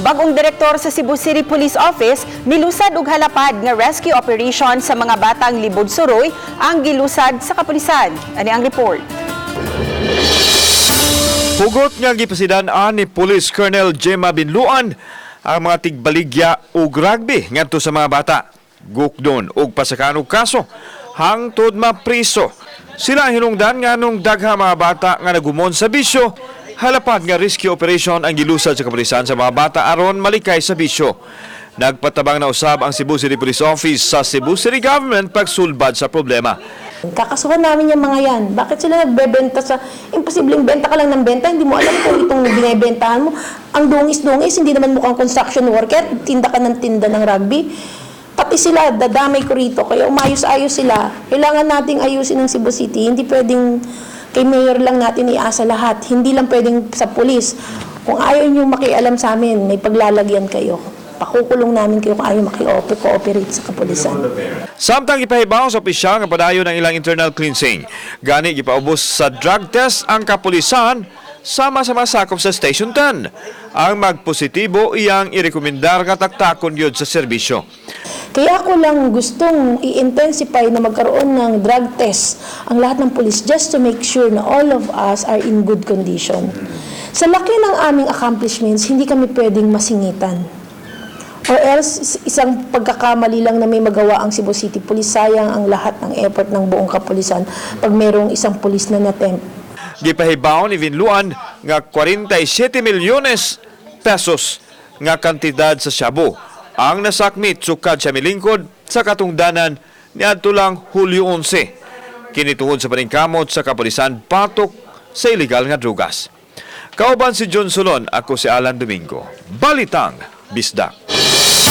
Bagong direktor sa Cebu City Police Office milusad og halapad nga rescue operation sa mga batang libod suroy ang gilusad sa kapulisan. Ani ang report. Hugot nga gipasidan-an ni Police Colonel Gemma Binluan ang mga tigbaligya og rugby ngadto sa mga bata. Gukdon og pasakan og kaso hangtod mapriso. Sila ang hinungdan nga nung dagha mga bata nga nagumon sa bisyo, halapad nga rescue operation ang gilusad sa kapulisan sa mga bata aron malikay sa bisyo. Nagpatabang na usab ang Cebu City Police Office sa Cebu City Government pagsulbad sa problema. Kakasuhan namin yung mga yan. Bakit sila nagbebenta sa... Imposibleng benta ka lang ng benta, hindi mo alam kung itong binebentahan mo. Ang dungis-dungis, hindi naman mukhang construction worker, tinda ka ng tinda ng rugby. Pati sila, dadamay ko rito. Kaya umayos-ayos sila. Kailangan nating ayusin ang Cebu City. Hindi pwedeng kay mayor lang natin iasa lahat. Hindi lang pwedeng sa pulis. Kung ayaw niyo makialam sa amin, may paglalagyan kayo. Pakukulong namin kayo kung ayaw maki-cooperate sa kapulisan. Samtang gipahibaw sa opisyal nga padayon ang ilang internal cleansing. Gani gipaubos sa drug test ang kapulisan sama sa masakop sa Station 10. Ang magpositibo iyang irekomendar nga taktakon yun sa serbisyo. Kaya ako lang gustong i-intensify na magkaroon ng drug test ang lahat ng pulis just to make sure na all of us are in good condition. Sa laki ng aming accomplishments, hindi kami pwedeng masingitan. Or else, isang pagkakamali lang na may magawa ang Cebu City Police, sayang ang lahat ng effort ng buong kapulisan pag merong isang pulis na natempt. Gipahibaw ni Vinluan nga 47 milyones pesos nga kantidad sa shabu ang nasakmit sukad siya milingkod sa katungdanan niadto lang Hulyo 11. Kini tungod sa paningkamot sa kapulisan batok sa ilegal nga drugas. Kauban si John Solon, ako si Alan Domingo. Balitang Bisdak.